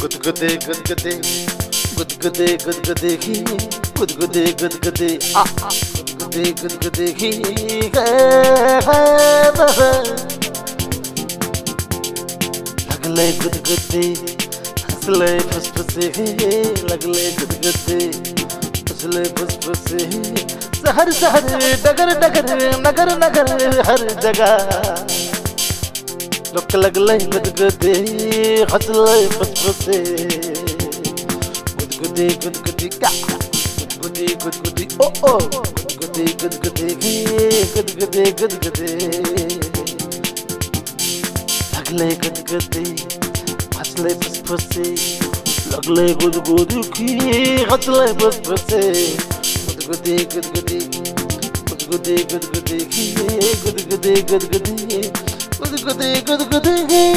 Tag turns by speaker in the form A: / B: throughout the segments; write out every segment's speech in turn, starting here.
A: गुदगुदे गुदगुदे गुदगुदे गुदगुदे गुदगुदे गुदगुदे आ गुदगुदे गुदगुदे लगले गुदगुदे हंसले फुसफुसे लगले गुदगुदे हंसले फुसफुसे शहर शहर डगर डगर नगर नगर हर जगह लोक लगले गुदगुदे हंसले फुसफुसे गुदगुदे गुदगुदी का गुदगुदी गुदगुदी ओ ओ गुदगुदी गुदगुदी गुदगुदे गुदगुदे लगले गुदगुदे हंसले फुसफुसे लगले गुदगुदी हंसले फुसफुसे गुदगुदी गुदगुदी गुदगुदी गुदगुदी गुदगुदी गुदगुदी गुदगुदी गुदगुदी।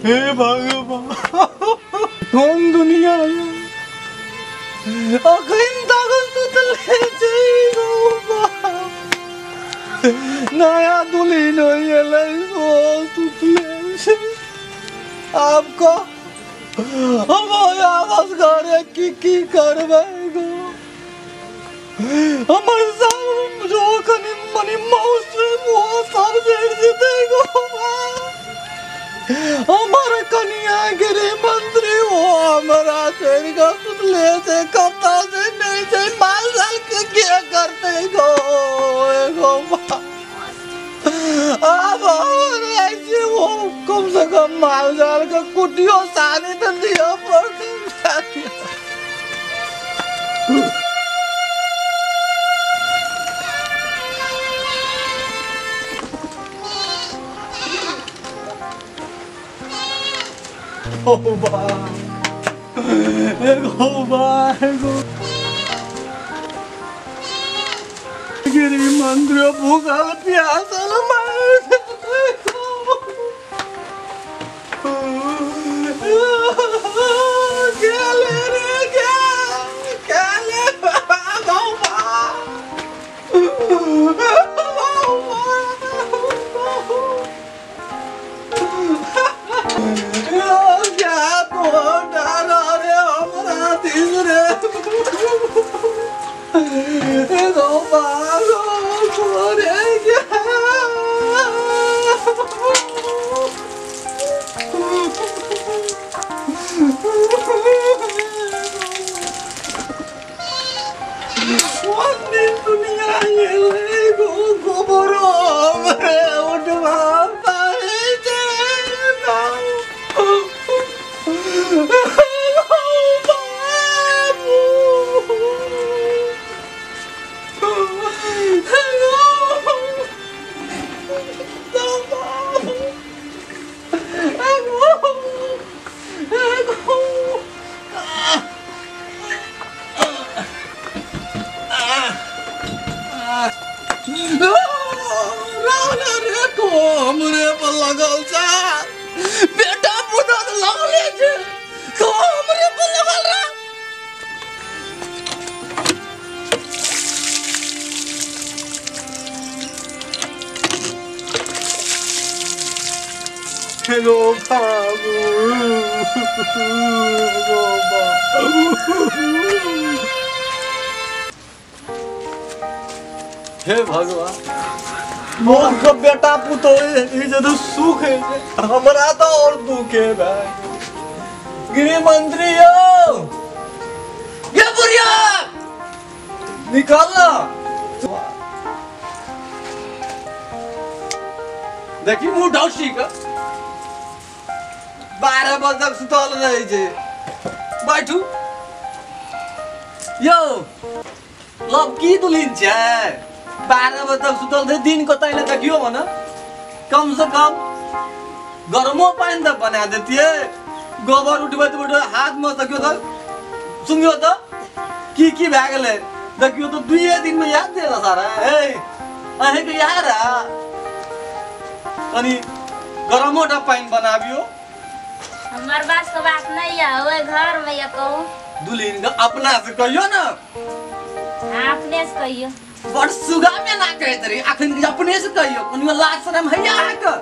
B: हे भगवान, कौन दुनिया अखन तक सुतले छै नया दुल्हन एलै सुतले छै। आपको हम आवाज करे की की करबै गो, हमर सब जो कनि मनि मौस सब जरि जेतै गो। हमार कनिया गृह मंत्री वो हमारा शरीर का सुतले से कपता से नहीं से माल साल के क्या करते गो गो। अब ऐसे वो कम से कम माल साल का कुटियो सानी तो दिया पड़ते। गृह मंत्री भूखल प्यासल बेटा पुतोह लगले छे तो हमरे पर लगल रे। हेलो बाबू, हेलो बाबू। हे भगवान, मोर के बेटा पुतोह तो सुख है, हमरा तो और दुख है भाई। गृह मंत्री यो ये बुढ़िया निकालना, देखी मुंह ढौसी का 12 बजे तक सुतल रहे छे। बैठू यो लब की दुल्हन छे 12 बजे तक सुतल थे, दिन को तैले देखियो भन कम से कम गरमो पानी त बना देतिए। गोबर उठबैत उठबैत हाथ में सकियो त सुनियो त की की भए गेलै देखियो तो दुइये दिन में याद देला सारा ए अहे के यार कनी गरमो टा पानी बनाबियो
C: हमर बात के बात नहीं है ओए घर में या कहू
B: दुल्हन अपना से कहियो ना
C: हां अपने से कहियो
B: बड़ सुगा में ना कहत रही अखन अपने से कहियो कनी लाज शरम है अहाँ के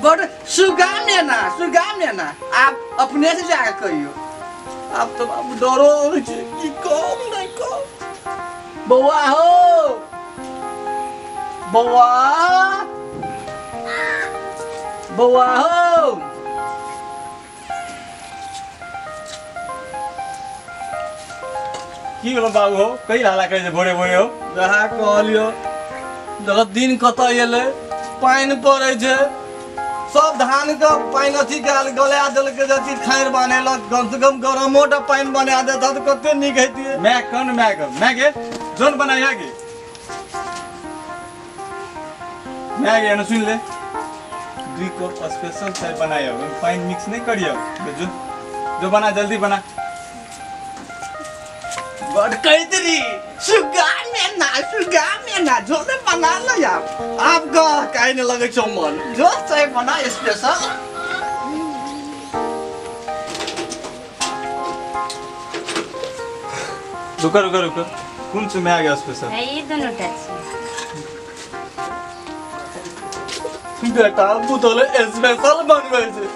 B: बड़ सुगा में ना आप अपने से जाके कहियो आप तो बाबू डरो छै की कम नहीं कम बौआ हो बौआ बौआ हो
D: की भेलो बाबू हो कई हल्ला करै छै भोरे भोरे हो
B: जहाँ कहलियो देखो दिन कतऽ एलै पानि पड़ै छै सब धान के पानि अथी कयल गला देलकै जे अथी खारि बनेलक कम से कम गरमो टा पानि बना देता तऽ कते नीक हेतियै
D: मैं कौन मैं मैं के जोन बनाया के मैं के न सुन ले 2 कप स्पेशल चाय बनाया पानि मिक्स नहीं करियो जो जो बना जल्दी बना
B: बड़ कहतरी सुगा में ना जो ने बना लो यार आपका काहे ने लगे छौ मन जो चाय बना स्पेशल
D: रुको रुको रुको कौन से मैं आ गया स्पेशल
C: है ई दोनों टा
B: बेटा पुतोले स्पेशल बनबै छै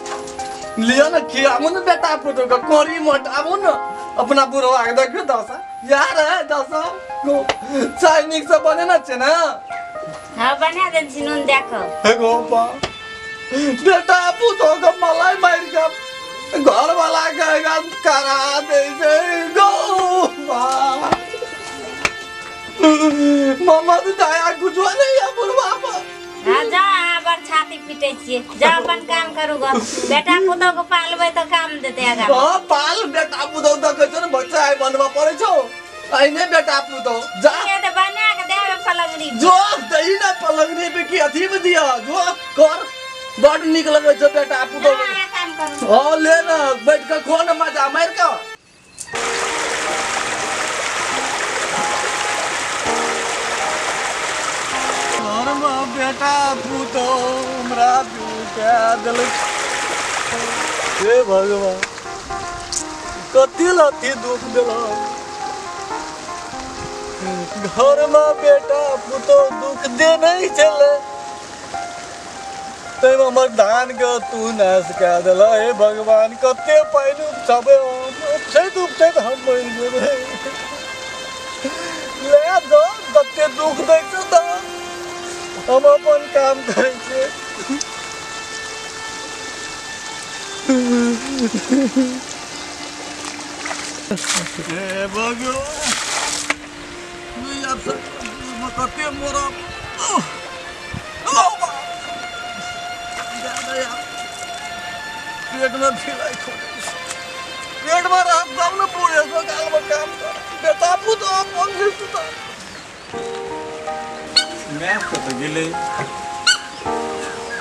B: लियो न खियाबू न बेटा पुतो के कोरी मोटाबू न अपना बुढ़वा के देखियो दशा यार है दशा चाय निक से बने ना छे ना
C: हां बना दे छी नून देखो
B: हे गो बा बेटा पुतो के मलाई मार के घर वाला के करा दे छै गो बा मामा तो दया कुछ नहीं है बुढ़वा पर
C: हां जा बड़ छाती पीटै छियै जा अपन काम करू ग बेटा पुतो के पालबै त काम देते आगा
B: हां पाल बेटा पुतो त कहै छौ ने बच्चा आइ बनबा पड़ै छौ अइने बेटा पुतो जा
C: ये त बना के देबे पलंगनी
B: जो दही ना पलंगनी पे की अथी में दिया जो कर बड़ नीक लगै छौ बेटा पुतो
C: काम करू
B: हां ले ना बैठ के खो ना मजा मार के बेटा पुतो हमरा बिका देलक हे भगवान कति लथी दुख देलक घर में बेटा पुतो दुख दे नहीं छलै तैमे हमर धान के तू नाश कए देलह हे भगवान कते पानि उपछबै उपछैत उपछैत हम मरि जेबै ले दो कते दुख दै छौ तऽ हम अपन काम करै छियै हे भगवान आब कते मरब पेट में फिलाई पेट में रहत तब ने पूरे गाल में काम कर बेटा पुतो अपन
D: मैं तो गेलै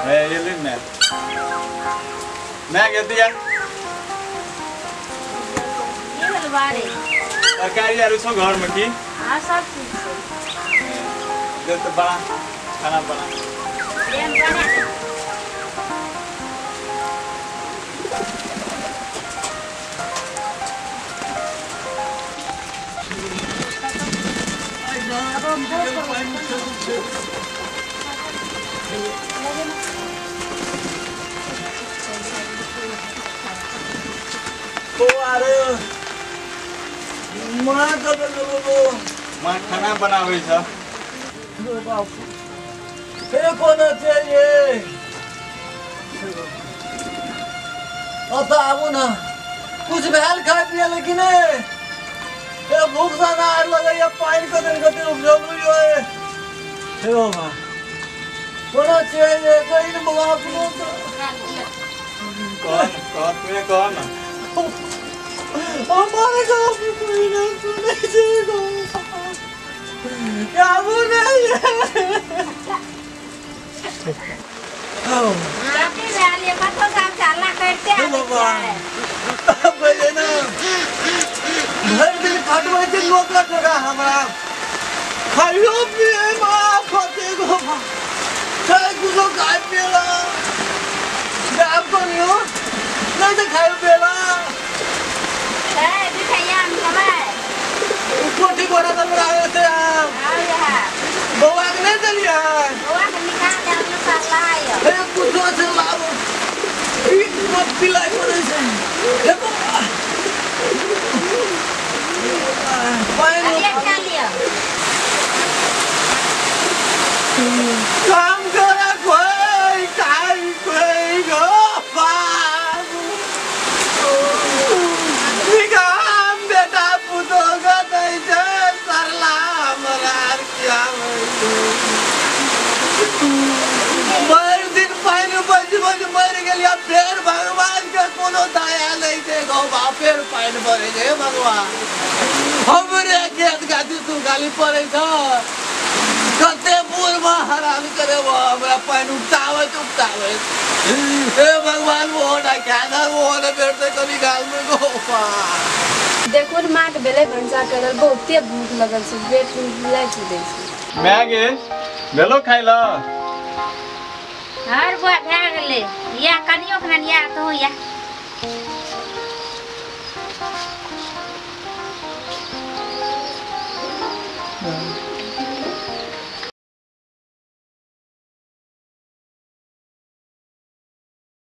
D: है एलै मैं मैं गेती यार
C: की भेल बारे
D: तरकारी आर छौ घर में की
C: हां सब चीज छै
D: दे त बना खाना बना
C: प्रेम बना
D: माँ खाना बनाबै छ
B: आबू न कुछ भेल खाय पिए लेकिन ए भूख सा ना आर लगैया पानि कते कते उपजलू यो हे बाबा कोना छै ये कहिन बाप नो
D: कौन कौन तूने कौन
B: हमारे गांव में कोई नहीं सुने छै गो आबू नहीं
C: कथी भेल ये कतौ सब हल्ला करते आबै छियै
B: पहिले ना भरि नौकर टका हमरा खाइयो पिए माँ फते गो खाइ कुछो खाइ पिएला दाम करियो नहीं तो खाइयो पिएला
C: ए बिठैया हम खबै
B: कोठी गोरा तो हमरा आवे से बौआ के नहीं देलियै
C: बौआ के निकाल दे हम सरला आयो
B: हे कुछो से लाबो ई पिलाई पड़ै छै देखो काम करा कोई खाई कोई गो बाबू काम बेटा पुतो गदै छै सरला हमरा क्या भरि दिन पानि बजि बजि मरि गेलियै फेर भगवान के कोनो दया नहि छै गौ बा फेर पानि पड़ै छै भगवान हमरे खेत गाछी तू खाली पड़ै छ कते बूढ़ हरान करे हमरा पानि उपटाबैत उपटाबैत हे भगवान वो ना खाना वो ना भेटतै कनी गालमे गो
E: देखो न माँ के भेलै भनसा करल बहुते भूख लगल छै पेट लागि दै छै
D: my गे भेलो खाइ ल
C: हर बुआ भए गेलै या कनियो खान या तो या